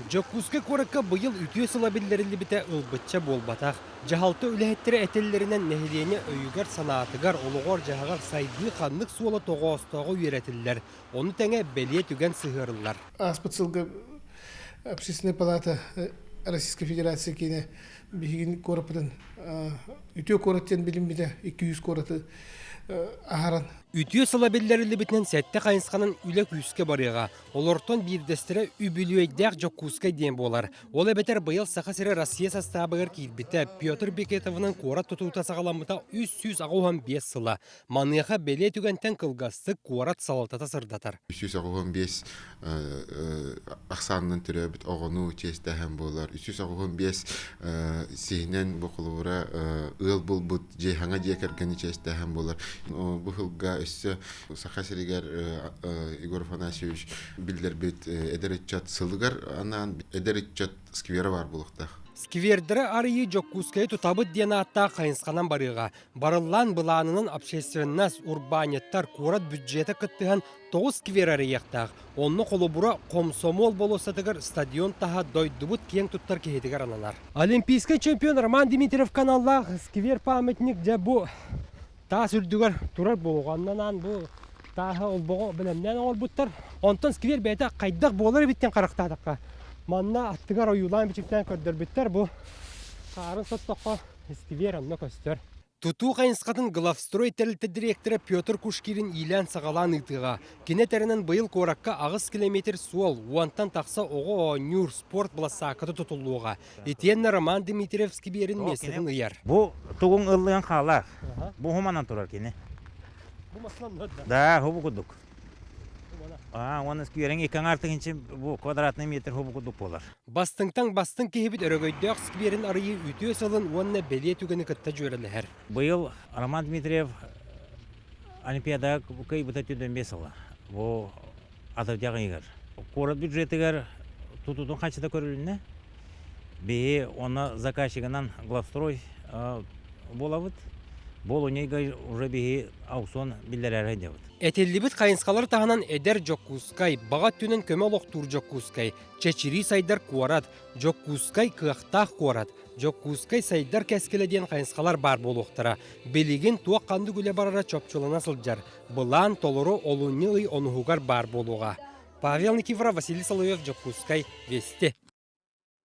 Дьокуускай куоракка быйыл үтүө сыла биллэриллибитэ ылбычча буолбатах. Дьаһалта үлэһиттэрэ этэллэринэн нэһилиэнньэ өйүгэр-санаатыгар, олоҕор-дьаһаҕар сайдыы ханнык суола тоҕоостооҕо үөрэтиллэр, ону тэҥэ бэлиэ түгэн сыһыарыллар. Ааспыт сылга Общественная палата Российской Федерация киинэ биһигин куораппытын үтүө куорат диэн билиммитэ 200 куораты аһаран. Үтүө сыла биллэриллибитинэн сэттэ хайысханан үлэ күүскэ барыаҕа. Олортон биирдэстэрэ үбүлүөйдээх Дьокуускай диэн буолар. Ол эбэтэр быйыл Саха сирэ Россия састаабыгар киирбитэ, Петр Бекетовынан куорат тутуута саҕаламмыта 385 сыла. Маныаха бэлиэ түгэнтэн кылгастык куорат салалтата сырдатар. 385 ахсаанынан төрөөбүт оҕону чиэстэһэн буолар. 385 сиһинэн бу холобура ыал булбут дьиэһаҥа дьиэ кэргэни чиэстэһэн буолар. Бу сылга өссө Саха сиригэр Егор Афанасьевич биллэрбит эдэр ыччат сылыгар анаан эдэр ыччат сквера баар буолуохтаах. Сквердары арыйыы Дьокуускайы тутабыт диэн ааттаах хайысханан барыаҕа. Барыллаан былаанынан общественность, урбаанньыттар, куорат бюджета кыттыһан тоҕус сквер арыйыахтаах. Онно холобура Комсомол болуоссатыгар стадион таһа дойдубут киэҥ туттар киһитигэр ананар. Олимпийскай чемпион Роман Дмитриев каналлаах сквер-памятник дьэ бу таас үрдүгэр турар буолуоҕа. бу тааһы олбоҕу бэлэмнээн оҥорбуттар. Онтон сквер бэйэтэ хайдах буолар эбиттэн харахтаатахха, манна аттыгар ойуулаан бичиктээн көрдөрбүттэр. Бу хаарын соттоххо сквер онно көстөр. Тутуу хайысхатын Главстрой тэрилтэ дириэктэрэ Петр Кушкирин иилээн-саҕалаан ыытыаҕа. Кини этэринэн быйыл куоракка аҕыс километр суол, уонтан тахса оҕо оонньуур, спорт былассаакката тутуллуоҕа. Итиэннэ Роман Дмитриев скверин миэстэтин ыйар. Бу тугуҥ ыллыан хаалаах. Бу хуманан турар кини. Бу маслан да? Да, бу курдук. Аа, уонна сквериҥ икки аҥаар тыһыынча бу квадратный метр хубу курдук буолар. Бастыҥтан бастыҥ киһибит өрөгөйдөөх скверин арыйыы үтүө сылын уонна бэлиэ түгэни кытта дьүөрэлэһэр. Быйыл Роман Дмитриев Олимпиадаҕа кыайбыта 25 сыла. Бу атырдьах ыйыгар. Куорат бюджетыгар тутуутун ханчата көрүлүннэ. Биһи онно заказчигынан главстрой буолабыт. Болуньайга уже биһи аукцион биллэрэр сылдьабыт. Этиллибит хайысхалары таһынан эдэр Дьокуускай, баҕа өттүнэн көмө олохтуур Дьокуускай, чэчирии сайдар куорат, Дьокуускай кыахтаах куорат, Дьокуускай сайдар кэскилэ диэн хайысхалар баар буолуохтара. Билигин туох ханнык үлэ барара чопчулана сылдьар. Былаан толору олунньу ый онуһугар баар буолуоҕа. Павел Никифоров, Василий Соловьев, Дьокуускай, Вести.